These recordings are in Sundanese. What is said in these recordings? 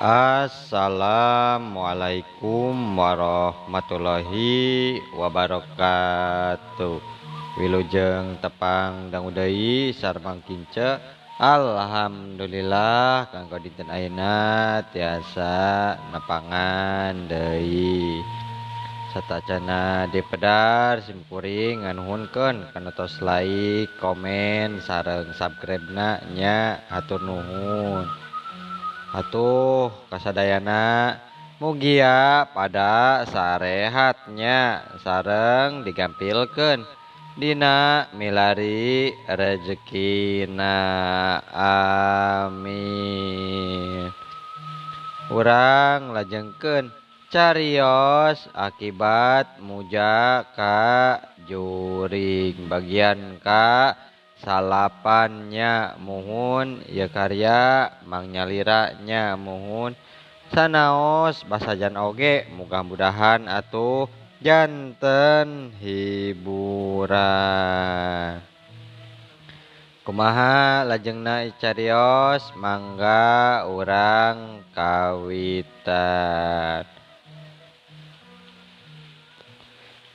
Assalamualaikum warahmatullahi wabarakatuh. Wilujeng tepang dangu deui sareng kince. Alhamdulillah kanggo dinten ayeuna tiasa nepangan deui. Satacana dipedar simkuring nganuhunkeun kana tos like, komen, sareng subscribe-na nya, hatur nuhun. Atuh kasadayana mugia pada sarehatnya sareng digampilkeun dina milari rezekina, amin. Urang lajengkeun carios akibat muja ka juring bagian ka salapannya muhun ieu karya Mang Nyalira nya muhun sanaos basajan oge mudah-mudahan atuh janten hiburan. Kumaha lajengna carios mangga urang kawitan.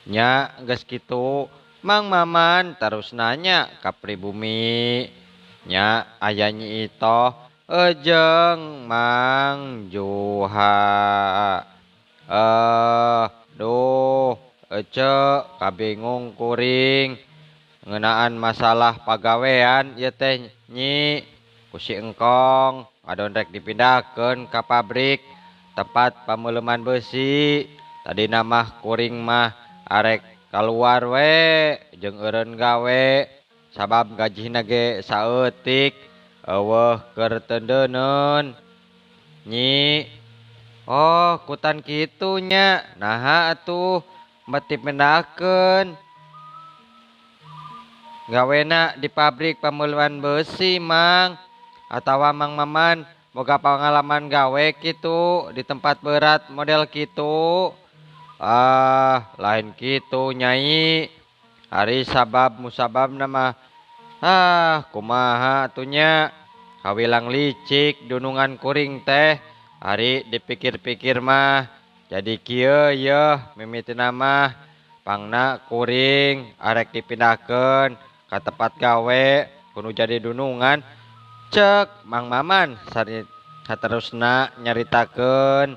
Nya geus kitu Mang Maman terus nanya ka pribumi nya aya Nyi Itoh ejeng Mang Juha. Duh ece kabingung kuring ngeunaan masalah pagawean ieu teh Nyi. Ku si engkong ngadon rek dipindahkeun ka pabrik tempat pameuleman besi. Tadina mah kuring mah arek kaluar we jeung eureun gawe sabab gajihna ge saeutik eueuh keur teu Nyi. Oh kutan kitu nya, naha atuh bet dipindahkeun gawena di pabrik pameuleman besi Mang? Atawa Mang Maman boga pangalaman gawe kitu di tempat berat model kitu? Ah lain kitu Nyai, ari sabab musababna mah ah kumaha atuh nya, kawilang licik dunungan kuring teh. Ari dipikir-pikir mah jadi kieu yeuh mimitina mah pangna kuring arek dipindahkeun ka tempat gawe kudu jadi dunungan. Cek Mang Maman saterusna nyaritakeun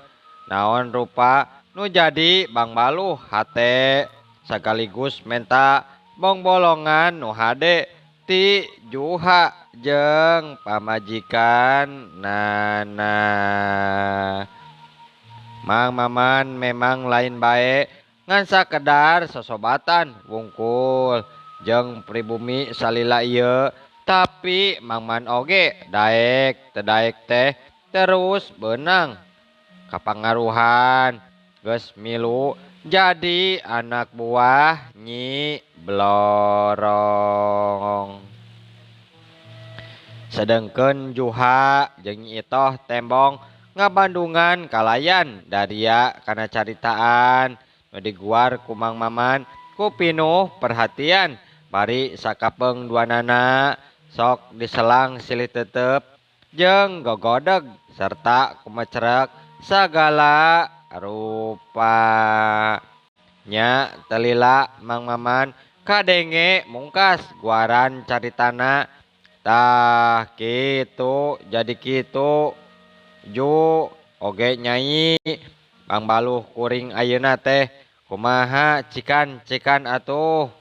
naon rupa nu jadi Bang Baluh hate sekaligus menta bongbolongan nu hade ti Juha jeung pamajikan nana. Mang Maman memang lain bae ngan sakedar sosobatan wungkul jeung pribumi salila ieu, tapi Mang Man oge daek teu daek teh terus beunang kapangaruhan geus milu jadi anak buah Nyi Blorong. Sedengkeun Juha jeung Nyi Itoh tembong ngabandungan kalayan daria kana caritaan nu diguar ku Mang Maman ku pinuh perhatian bari sakapeung duanana sok diselang silih tetep jeung gogodeg serta kumacerek sagala rupa. Nya telila Mang Maman kadenge mungkas guaran caritana. Tah kitu jadi kitu ju oge Nyai. Bang Baluh kuring ayeuna teh kumaha cikan-cikan atuh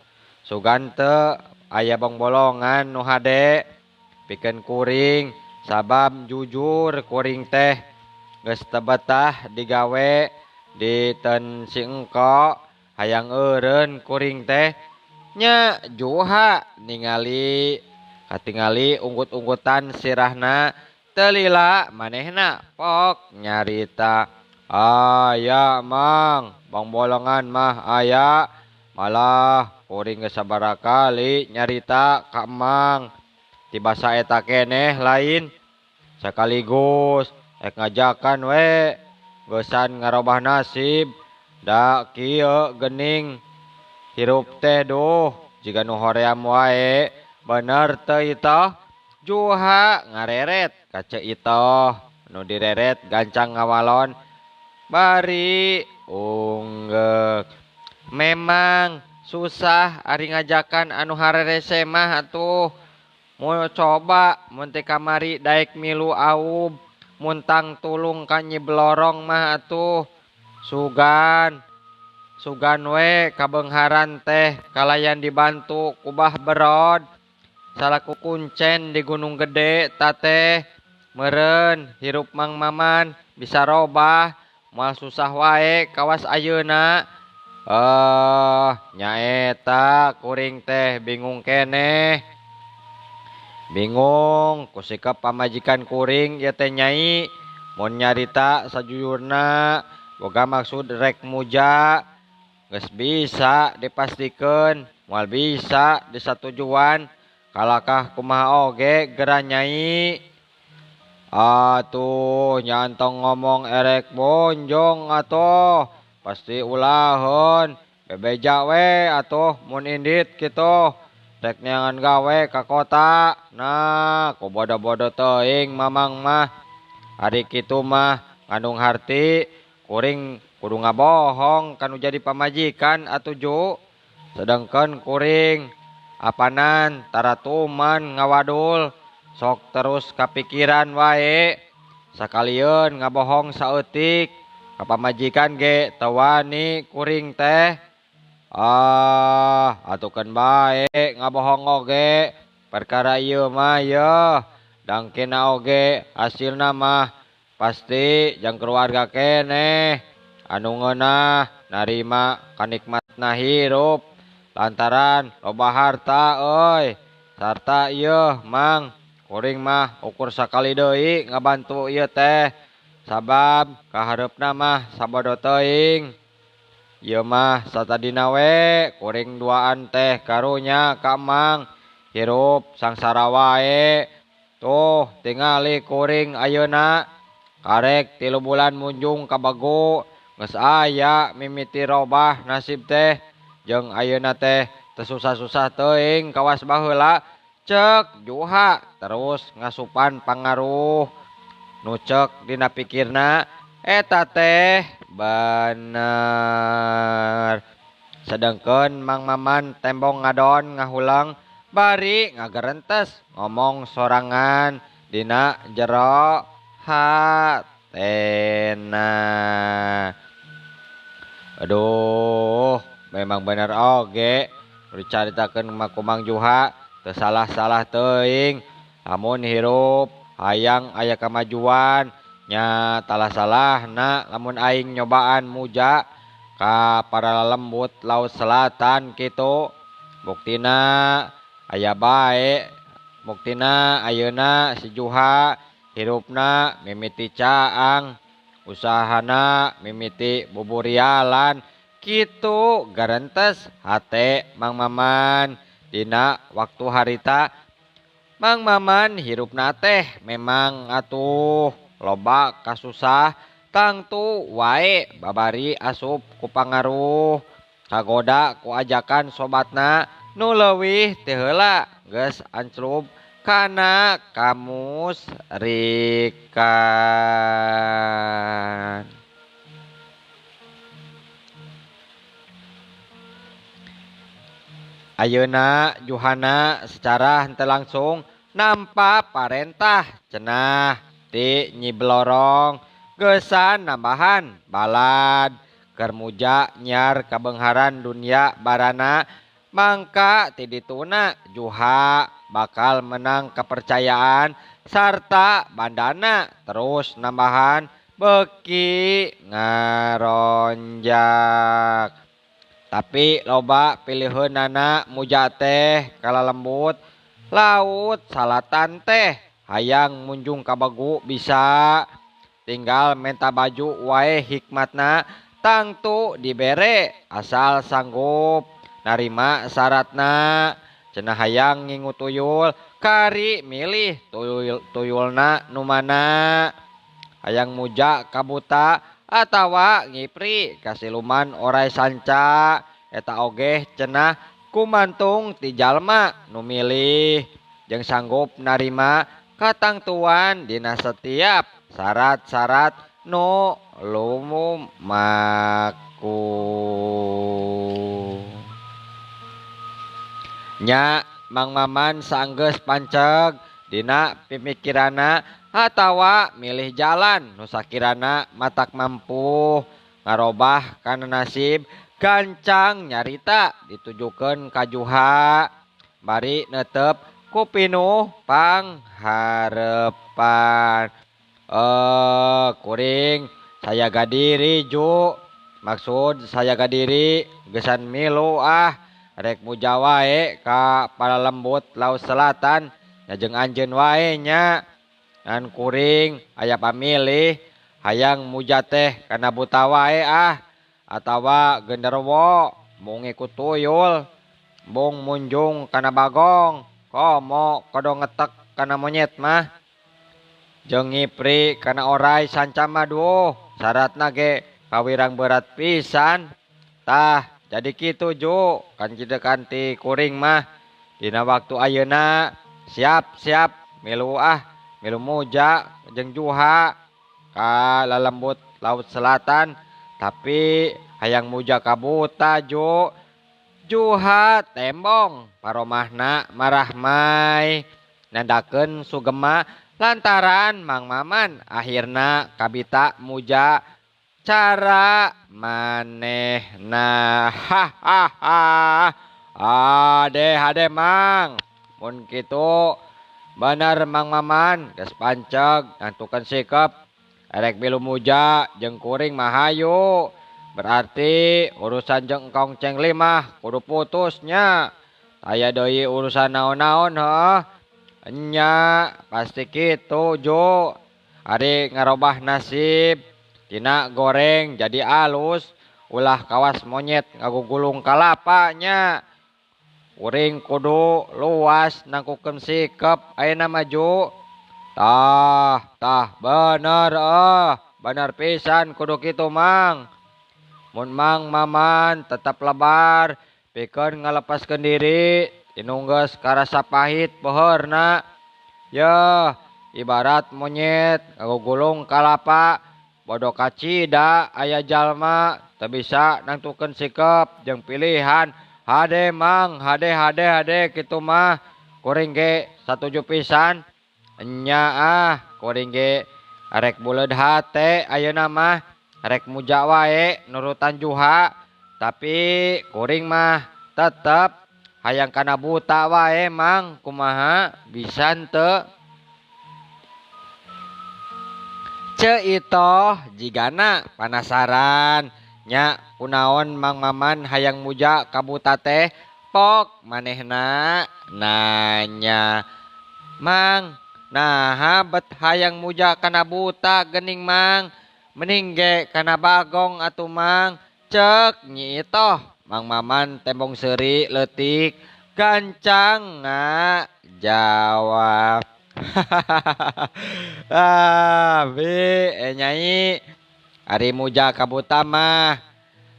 sugan teu aya bongbolongan nu hade pikeun kuring, sabab jujur kuring teh geus teu betah digawe di ten si engko, hayang eureun kuring teh. Nya Juha ningali katingali unggut-unggutan sirahna telila manehna pok nyarita. Aya Mang, bongbolongan mah aya, malah kuring geus sabaraha kali nyarita ka Emang tibasa eta keneh lain sekaligus rek ngajakan we geusan ngarobah nasib. Da kieu geuning hirup teh duh jiga nu hoream wae. Bener teu Itoh? Juha ngareret ka Ceu Itoh nu direret gancang ngawalon bari unggeuk. Memang susah ari ngajakan anu harerese mah atuh. Mau coba mun teh kamari daek milu aub muntang tulung ka Nyi Blorong mah atuh. Sugan sugan we kabeungharan teh kalayan dibantu ku Bah Berod salaku kuncen di Gunung Gede tateh meureun hirup Mang Maman bisa robah moal susah wae kawas ayeuna. Nyaeta kuring teh bingung keneh. Bingung ku sikap pamajikan kuring ieu teh nyai mun nyarita sajujurna boga maksud rek muja geus bisa dipastikeun moal bisa disatujuan kalakah kumaha oge geura nyai. Atuh nyantong ngomong erek bonjong atuh pasti ulaheun bebeja we atuh mun indit kitu rek neangan gawe ka kota. Nah ku bodo-bodo teuing mamang mah ari kitu mah ngandung harti kuring kudu ngabohong kanu jadi pamajikan atuh ju. Sedengkeun kuring apanan taratuman ngawadul sok terus kapikiran wae sakalieun ngabohong saeutik ka pamajikan ge teu wani kuring teh. Ah atukeun bae ngabohong oge perkara ieu mah yeuh dangkena oge hasilna mah pasti jang keluarga keneh anu ngeunah narima kanikmatna hirup lantaran loba harta euy. Sarta ieu mang kuring mah ukur sakali deui ngabantu ieu teh sabab kahareupna mah sabodo teuing. Ieu mah satadina we kuring duaan teh karunya ka mang hirup sangsara wae. Tuh tingali kuring ayeuna karek 3 bulan munjung ka Bego geus aya mimiti robah nasib teh jeung ayeuna teh teu susah-susah teuing kawas baheula. Cek Juha terus ngasupan pangaruh nu cek dina pikirna eta teh bener. Sedengkeun Mang Maman tembong ngadon ngahulang bari ngagerentes ngomong sorangan dina jero hatena. Aduh memang bener oge dicaritakeun mah ku Mang Juha teu salah-salah teuing. Lamun hirup hayang aya kamajuan nya talah-salahna lamun aing nyobaan muja ka para lembut laut selatan kitu. Buktina aya bae, buktina ayeuna si Juha hirupna mimiti caang, usahana mimiti buburialan kitu garentes hate Mang Maman. Dina waktu harita Mang Maman hirupna teh memang atuh loba kasusah tangtu wae babari asup ku pangaruh kagoda ku ajakan sobatna nu leuwih teu heula geus anclub kana kamusrikan. Ayeuna Juhana secara henteu langsung nampa parentah cenah ti Nyi Blorong geusan nambahan balad keur muja nyiar kabeungharan dunia barana mangka ti dituna Juha bakal menang kepercayaan sarta bandana terus nambahan beuki ngaronjak. Tapi loba piliheunana muja teh kalalembut laut salatan teh hayang munjung ka Begu bisa tinggal menta baju wae hikmatna tangtu dibere asal sanggup narima syaratna. Cenah hayang ngingu tuyul kari milih tuyulna nu mana, hayang muja ka buta atawa ngipri ka siluman orai sanca eta ogeh cenah kumantung ti jalma nu milih jeung sanggup narima katangtuan dina setiap syarat-syarat nu lumaku. Nya Mang Maman saenggeus panceg dina pimikirana atawa milih jalan nu sakirana matak mampu ngarobah kana nasib gancang nyarita ditujukeun ka Juha bari netep ku pinuh pangharepan. Kuring saya gadiri Ju, maksud saya gadiri gesan milu ah rek muja wae ka Palalembut Laut Selatan nya jeung anjeun wae nya. Ngan kuring aya pamilih hayang muja teh kana buta wae ah atawa genderuwo mung ngikut tuyul bung munjung kana bagong komo kodo ngetek kana monyet mah jeung ngipri kana orai sanca mah duh syaratna ge kawirang berat pisan. Tah jadi kitu Ju kan kitu kanti kuring mah dina waktu ayeuna siap-siap milu ah milu muja jeung Juha ka Lalembut Laut Selatan tapi hayang muja ka buta Ju. Juha tembong paromahna marahmai nandakeun sugema lantaran Mang Maman akhirna kabita muja cara manehna. Hahaha ade hade Mang mun kitu bener Mang Maman geus panceg nantukeun sikep erek milu muja jeung kuring mah hayu berarti urusan jeung Engkong Cengli mah kudu putusnya aya deui urusan naon-naon heuh nya pasti kitu Ju ari ngarobah nasib tina goreng jadi alus ulah kawas monyet ngagugulung kalapa nya kuring kudu luas nangkukeun sikep ayeuna mah Ju. Tah tah bener bener pisan kudu kitu Mang. Mun Mang Maman tetap lebar pikeun ngalepaskeun diri tinu geus karasa pahit peheurna yeuh ibarat monyet ngagugulung kalapa bodoh kacida aya jalma teu bisa nangtukeun sikep jeung pilihan. Hade Mang hade hade hade kitu mah kuring ge satuju pisan nya ah kuring ge arek buleud hate ayeuna mah arek muja wae nurutan Juha tapi kuring mah tetep hayang kana buta wae Mang kumaha bisa henteu. Ceu Itoh jigana panasaran nya kunaon Mang Maman hayang muja ka buta teh pok manehna nanya Mang naha bet hayang muja kana buta geuning Mang mending ge kana bagong atuh Mang cek Nyi Itoh. Mang Maman tembong seuri leutik gancang ngajawab. Ah bi nyai ari muja ka buta mah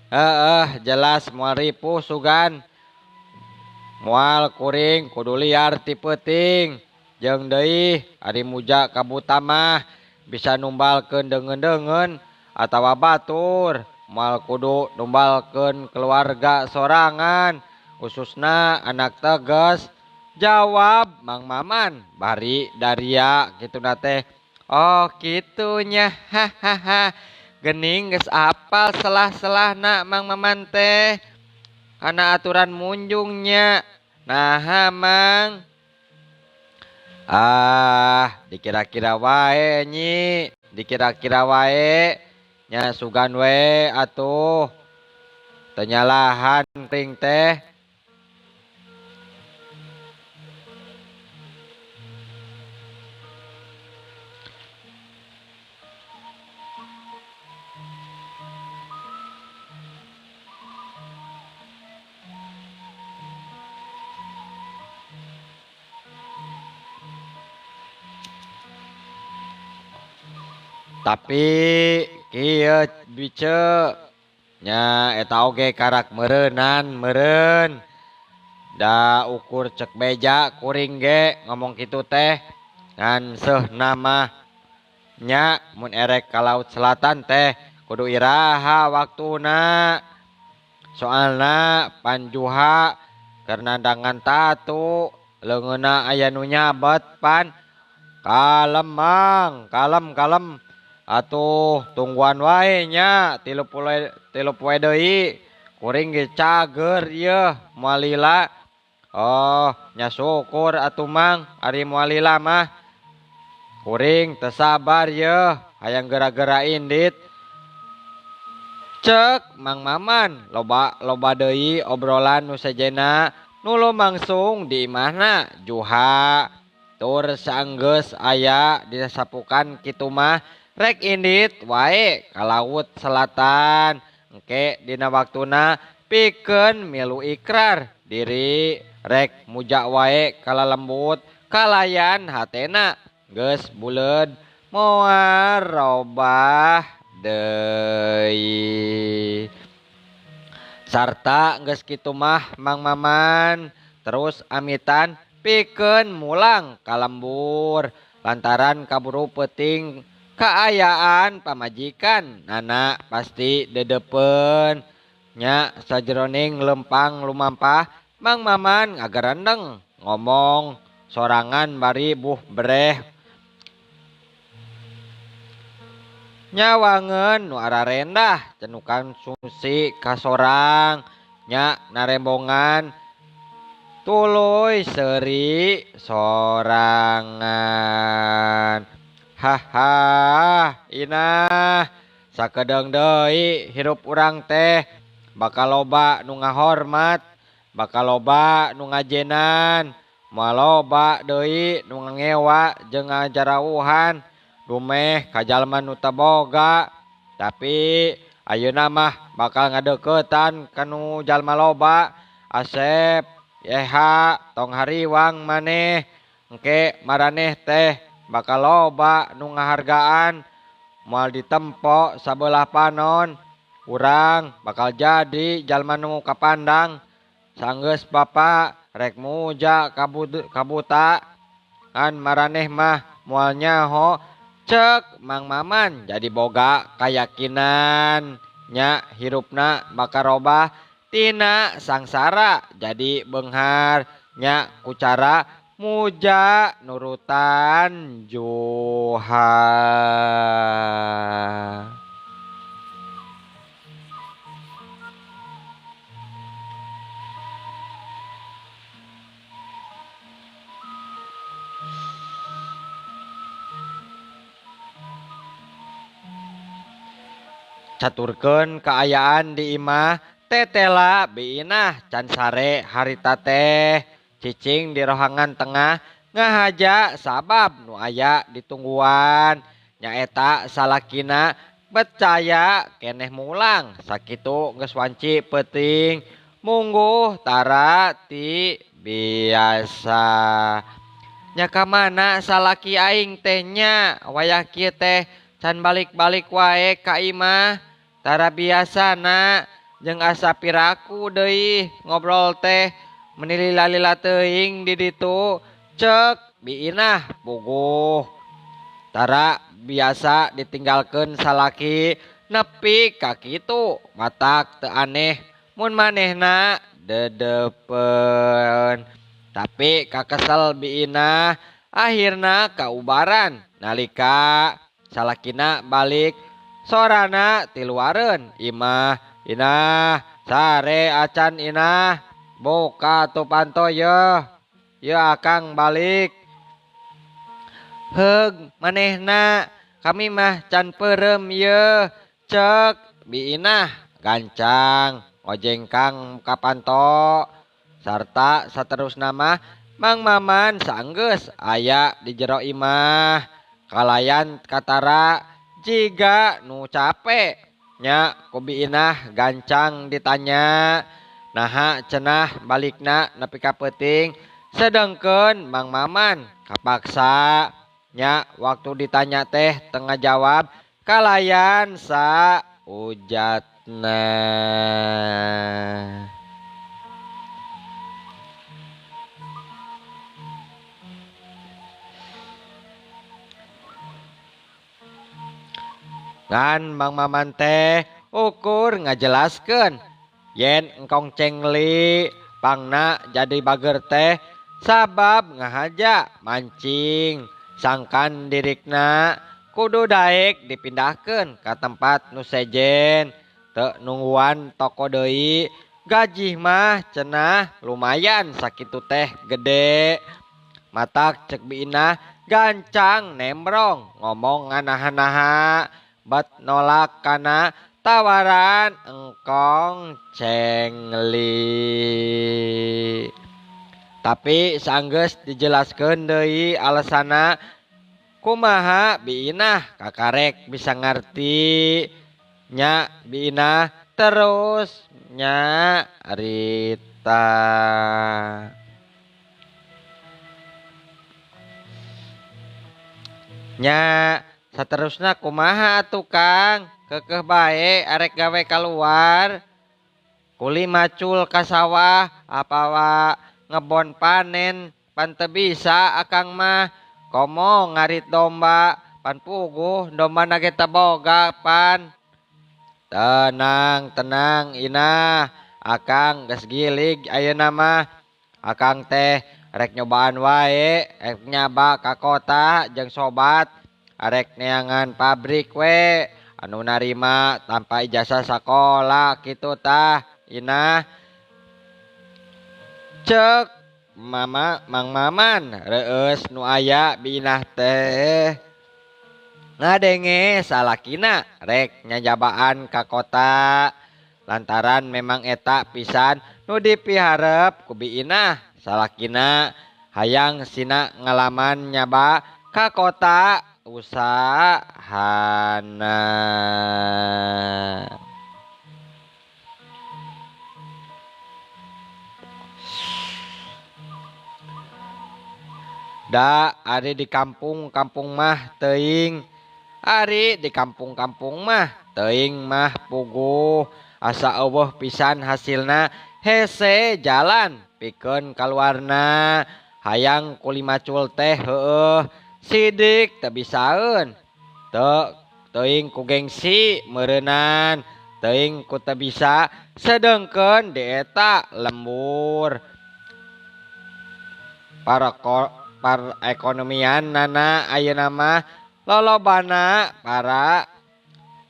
heueuh jelas moal ripuh sugan moal kuring kudu liar ti peuting jeung deui ari muja ka buta mah bisa numbalkeun deungeun-deungeun atawa batur moal kudu numbalkeun keluarga sorangan khususna anak tegas jawab Mang Maman bari daria kituna teh. Oh kitunya hahaha gening geus apal selah-selahna Mang Maman teh kana aturan munjungnya naha Mang. Ah dikira-kira wae nyi dikira-kira wae nya sugan we atuh teu nyalahan ting teh. Tapi kieu bice nya eta oge karak meureunan meureun da ukur cek beja kuring ge ngomong kitu teh Ngan seuhna mah nya mun erek ka laut selatan teh kudu iraha waktuna. Soalna panjuha keur nandangan tatu leungeunna aya nu nyabet pan. Kalem mang, kalem kalem. Atuh tungguan wae nya 3 poe deui. Kuring ge cager ieu moal lila. Oh, nya syukur atuh mang ari moal lila mah. Kuring teu sabar yeuh hayang gera-gera indit. Cek Mang Maman loba loba deui obrolan nu sejenna nu lumangsung di imahna Juha. Tur saenggeus aya disapukan kitu mah rek indit wae ka laut selatan. Engke dina waktuna pikeun milu ikrar diri rek muja wae ka lalembut kalayan hatena geus buleud moal robah deui. Sarta geus kitu mah Mang Maman terus amitan pikeun mulang ka lembur lantaran kaburu peuting kaayaan pamajikan nana pasti dedepeun. Nya sajeroning lempang lumampah Mang Maman ngagarendeng ngomong sorangan bari buh breh nyawangeun nu ararendah cenukan sungsi kasorang nya narembongan tuluy seuri sorangan. Haha inah sakedeung deui hirup urang teh bakal loba nu ngahormat, bakal loba nu ngajenan, moal loba deui nu ngangewa jeung ngajarauhan dumeh ka jalma nu teu boga. Tapi ayeuna mah bakal ngadeuketan ka nu jalma loba. Asep eha tong hariwang maneh, engke maraneh teh bakal loba nu ngahargaan, moal ditempo sabelah panon. Urang bakal jadi jalma nu kapandang. Sanggeus bapa rek muja kabuta kan maraneh mah moal nyaho. Cek Mang Maman jadi boga kayakinan nya hirupna bakal robah tina sangsara jadi beunghar nya kucara muja nurutan Juha. Caturkeun kaayaan di imah tetela biinah can sare harita teh cicing di rohangan tengah ngahaja sabab nu aya ditungguan nyaeta salakina percaya keneh mulang sakitu geus wanci peuting mungguh tara ti biasa. Nya ka mana salaki aing teh nya wayah kieu teh can balik-balik wae ka imah tara biasana jeung asa piraku deui ngobrol teh meni lila-lila teuing di ditu. Cek biinah puguh tara biasa ditinggalkeun salaki nepi ka kitu matak teu aneh mun manehna dedepeun. Tapi kakesel biinah akhirna kaubaran nalika salakina balik sorana tiluareun imah. Inah sare acan inah buka tuh panto yeuh yeuh akang balik. Heug manehna kami mah can peureum yeuh. Cek biinah gancang ngojengkang ka panto. Sarta saterusna mah Mang Maman sanggeus aya di jero imah kalayan katara jiga nu capek nya ku biinah gancang ditanya naha cenah balikna nepi ka peuting. Sedengkeun Mang Maman kapaksa nya waktu ditanya teh teu ngajawab kalayan sa ujatna. Ngan Mang Maman teh ukur ngajelaskeun yen Engkong Cengli pangna jadi bager teh sabab ngahaja mancing sangkan dirikna kudu daek dipindahkeun ka tempat nu sejen teu nungguan toko deui gaji mah cenah lumayan sakitu teh gede. Matak cek Bi Inah gancang nembrong ngomong nganaha-naha bat nolak kana tawaran Engkong Cengli. Tapi sanggeus dijelaskeun deui alasana kumaha Bi Inah kakarek bisa ngarti nya Bi Inah terus nyarita. Nya saterusna kumaha atuh Kang, keukeuh bae arek gawe kaluar kuli macul ka sawah apawa ngebon panen pan teu bisa akang mah komo ngarit domba pan puguh domba na ge teu boga pan. Tenang tenang Inah, akang geus gilig ayeuna mah. Akang teh rek nyobaan wae, rek nyaba ka kota jeung sobat, arek neangan pabrik we anu narima tanpa ijazah sakola kitu tah Inah. Cek mama Mang Maman reueus nu aya Bi Inah teh ngadenge salakina rek nyajabaan ka kota lantaran memang eta pisan nu dipiharep ku Bi Inah. Salakina hayang sina ngalaman nyaba ka kota usahana. Da ari di kampung-kampung mah teuing, ari di kampung-kampung mah teuing mah puguh asa eueuh pisan hasilna hese jalan pikeun kaluarna hayang kuli macul teh heueuh sidik teu bisaeun teu teuing ku gengsi meureunnan teuing ku teu bisa sedengkeun di eta lembur. Parekonomian nana ayeuna mah lolobana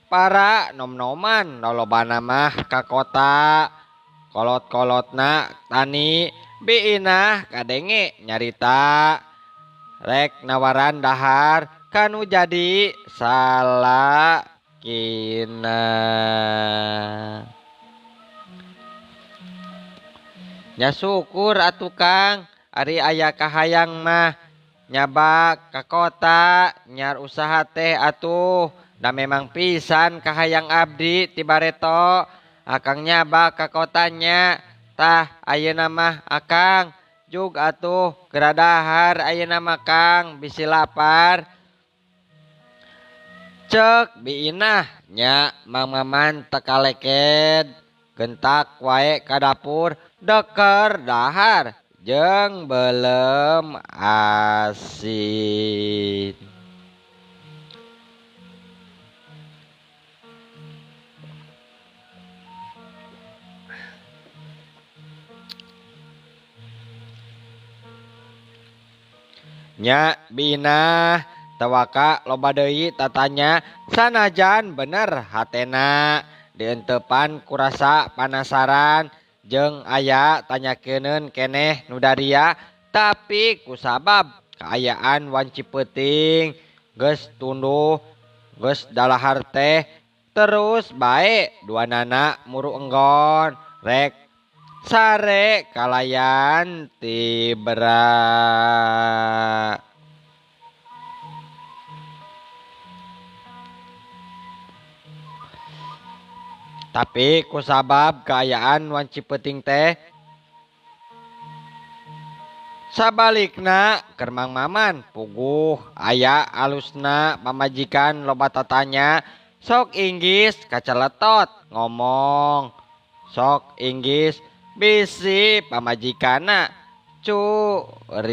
para nom-noman lolobana mah ka kota kolot-kolotna tani Bi Inah kadenge nyarita rek nawaran dahar kanu jadi salakina. Nya syukur atuh Kang, ari aya kahayang mah nyabak ka kota nyar usaha teh atuh da memang pisan kahayang abdi ti bareto akang nyabak ka kotanya tah ayeuna mah akang jug atuh geura dahar ayeuna mah Kang bisi lapar. Cek Bi Inah nya Mang Maman teu kaleked gentak wae ka dapur deker dahar jeung belem asin. Nya Bi Inah tewaka loba deui tatanya sanajan bener hatena dientepan kurasa panasaran jeung aya tanyakeunun keneh nu daria tapi kusabab kaayaan wanci peuting geus tunduh geus dalahar teh terus bae duanana muru enggon rek sare kalayan tibra. Tapi kusabab kaayaan wanci peuting teh sabalikna keur Mang Maman puguh aya alusna pamajikan loba tatanya sok inggis kaceletot ngomong sok inggis bisi pamajikanna curiga.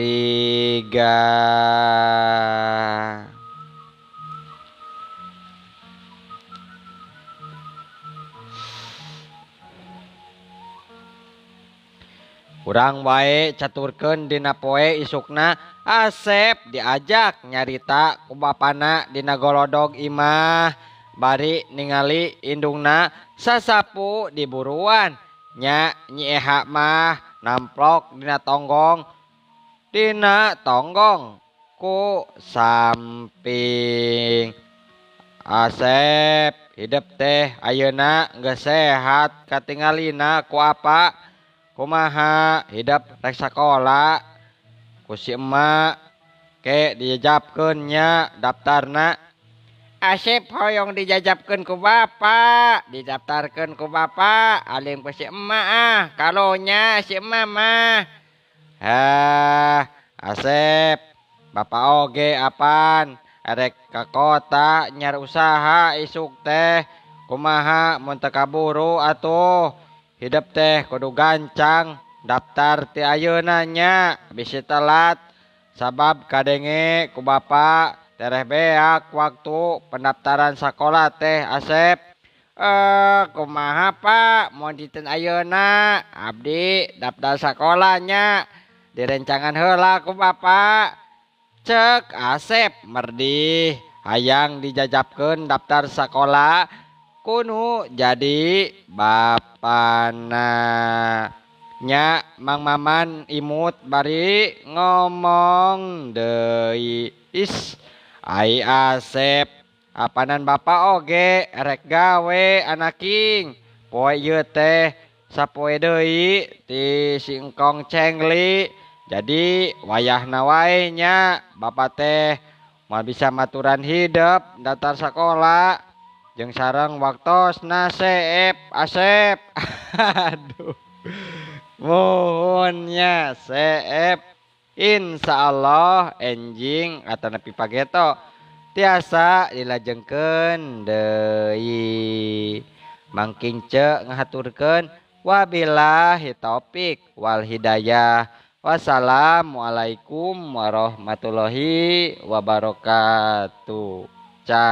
Urang wae caturkeun dina poe isukna Asep diajak nyarita ku bapana dina golodog imah bari ningali indungna sasapu di buruan nya Nyi Eha mah namplok dina tonggong ku samping. Asep hidep teh ayeuna geus sehat katingalina ku apa kumaha hidep rek sakola ku si emak ke dijajapkeun nya daftarna. Asep hoyong dijajapkeun ku bapa, didaftarkeun ku bapa alim ku si emak ah kalonya si emak mah. Hah Asep bapa oge apan erek ka kota nyar usaha isuk teh kumaha mun teu kaburu atuh hidep teh kudu gancang daftar ti ayeuna nya bisi telat sabab kadenge ku bapa tereh beak waktu pendaftaran sakola teh Asep. Kumaha Pak mun dinten ayeuna abdi daftar sakola nya direncangan heula ku bapa. Cek Asep merdih hayang dijajapkeun daftar sakola kunu jadi bapana. Nya Mang Maman imut bari ngomong deui is ai Asep apanan bapa oge rek gawe anaking poe ieu teh sapoe deui ti si engkong Cengli jadi wayahna wae nya bapa teh moal bisa maturan hidep daftar sakola jeung sareng waktosna seep Asep. Aduh muhun nya seep insyaallah enjing atanapi pageto tiasa dilajengkeun deui. Mangking ce ngahaturkeun wabillahi taufik wal hidayah. Wassalamualaikum warahmatullahi wabarakatuh. Ca.